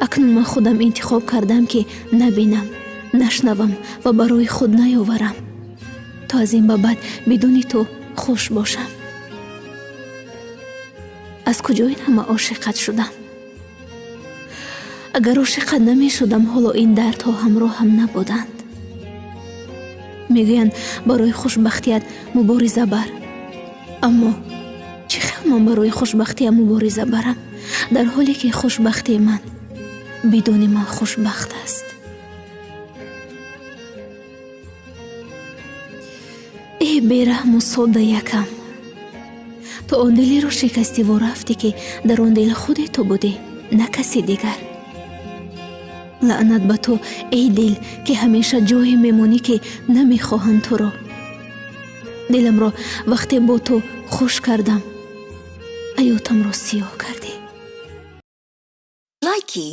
Акнун ман худам интихоб кардам, ки набинам, нашнавам ва барои худ наёварам, то аз ин ба баъд бидуни ту хуш бошам. Аз куҷо ин ҳама ошиқат шудам? Агар ошиқат намешудам, ҳоло ин дардҳо ҳамроҳам набуданд. Мегӯянд, барои хушбахтият мубориза бар, аммо чӣ хел ман барои хушбахтиям мубориза барам, дар ҳоле ки хушбахтии ман бидуни ман хушбахт аст? Э бераҳму содда якам, ту он дилеро шикастиву рафтӣ, ки дар он дил худе ту будӣ, на каси дигар. Лаънат ба ту, эй дил, ки ҳамеша ҷое мемонӣ, ки намехоҳанд туро. Диламро вақте бо ту хуш кардам, ҳаётамро сиёҳ кардӣ. Likey.